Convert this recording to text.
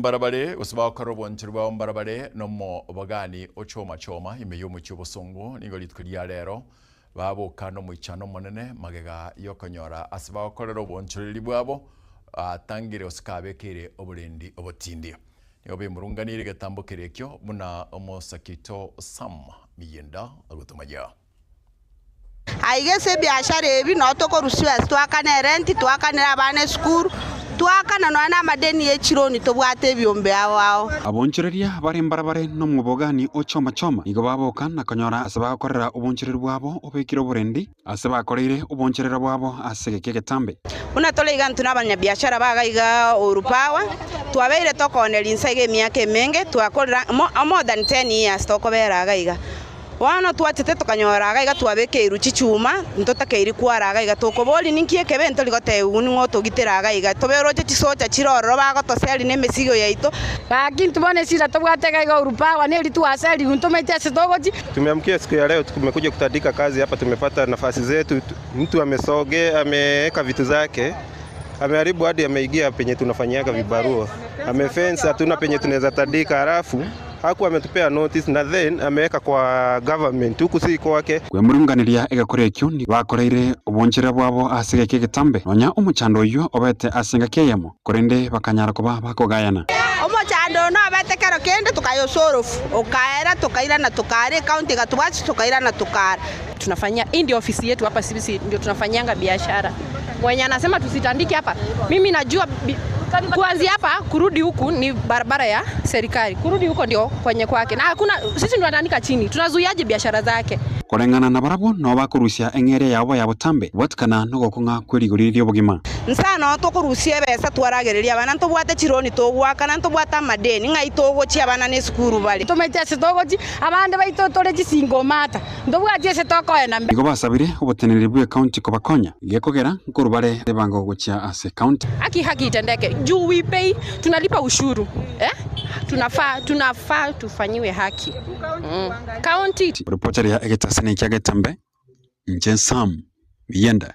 Mbarabare gose bagokora obwancheri bwabo mbarabare nomobagani o choma choma ime y'omochie obosongo nigo rituko ria rero baboka nomoichano omonene magega yokonyora ase bagokorera obonchoreri bwabo atangire gose kabekeire oborendi obotindi. Nigo bemurunganirie egetambo keria ekio buna omosake oito Sam Miyinda agotomanyia. Aiga ase ebiashara ebi nao tokorusiwa ase toakane erenti, toakanere abana esukuru, toakana nonya na amadeni ye chironi tobwate ebiombe ao ao. Abonchoreria bare mbarabare nomobogani o choma choma nigo baboka na konyora ase bagokorera obonchoreri bwabo obekire oborendi ase bakoreire obonchorera bwabo ase egeka egetambe. Buna tore iga intwe nabanyabiashara ba iga iga Uhuru Power, twabeire tokooneria inse iga emiaka emenge, twakorire more than ten years tokobera iga iga. Bono twachete tokanyora iga iga twabekeirwe chichuma, ntotakeiri kwara iga iga tokoboria ninki ekebe ntori gotebigwa ning'o otogitera iga iga, toberoche chisocha chire ororo bagotoseria na emesigo yaito. Gaki intwe bono esira tobwate iga iga Uhuru-Power neri twaserigwe ntomaeti ase togochia. Tumeamkia siku ya leo tumekuja kutandika kazi hapa, tumepata nafasi zetu, mtu amesogea ameweka vitu zake ameharibu hadi ameingia penye tunafanyiaga vibarua, amefence, hatuna penye tunaweza tandika halafu Hakuwa ametupea notice na then ameweka kwa government huku si kwake. Kwemurunganeria egekora ekio nigo bakoreire oboncherera bwabo ase egeka egetambe, nonya omochando oyio obete ase engaki eyemo, korende bakanyara koba bakogayana. Omochando oyo nobete kero kende tokayosa orofu, okaera, tokairana tokaara, ecounty egatobwatia tokairana tokaara. Tunafanyia hii ndio ofisi yetu hapa sisi ndio tunafanyianga biashara. Mwenye anasema tusitandike hapa, mimi najua kuanzia hapa kurudi huku ni barabara ya serikali, kurudi huko ndio kwenye kwake, na hakuna sisi ndio tunatandika chini, tunazuiaje biashara zake? Koreng'ana nabarabwo nao bakorusia eng'eria yabo ya botambe, gwatikana nogokong'a kwe rigori ri'obogima. Nsa noo tokorusia ebesa twaragererie abana, ntobwate chironi togoakana, ntobwate amadeni, ng'ai togochia abana nesukuru bare. Tomaeti ase togochia, abande baito tore chisingomata. Ntobwati ase tokoenda mbere. Nigo basabire oboteneneri bw'ecounty kobakonya, gekogera nkorwa bare ebango gochia ase ecounty. Haki haki itendeke juu we pay tunalipa ushuru eh tunafaa tunafaa tufanyiwe haki mm county. Reporter ya egetaseni kia Getembe, inche Sam Miyenda.